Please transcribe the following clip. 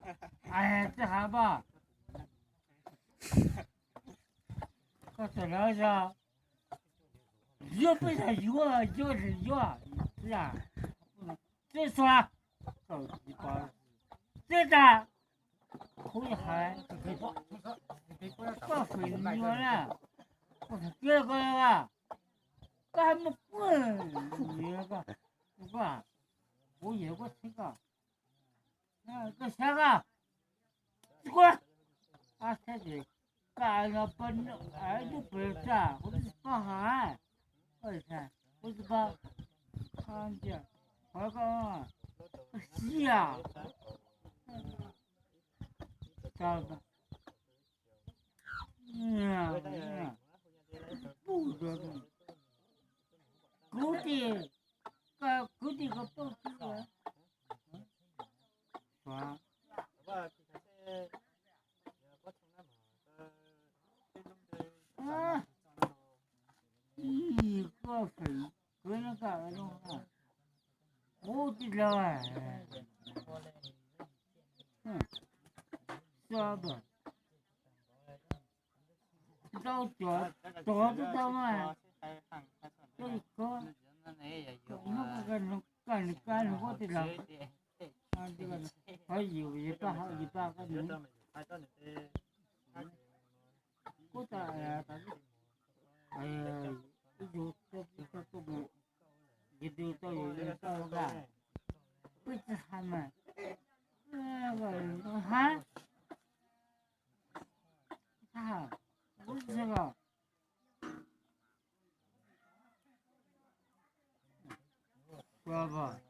Ai, txij hav npaj, koj txawm lawv yog yuav peb yog yuav, yuav yuav, txij xua, txij tas, kuv hais, koj feem nyuaj na, koj feem kiag koj, koj hais muaj kuj, kuv yawm koj txhib koj, koj xav koj, txij kuv, koj no peb ib tug pem tsa kuv tsis paub hais, kuv tsis paub, qhov koj, koj xia, kuv tij, kuv tij koj paub tsis, koj feem, kuv no koj zoo, kuv tij laug, tau cov, cov tau mas, koj, koj, koj tij laug, qhov yus yus pab, yus pab koj nws, kuv tas, ib yus, yus twb tau yus tau nqa, peb tsis hais mas, hab, kuv tsis los, yog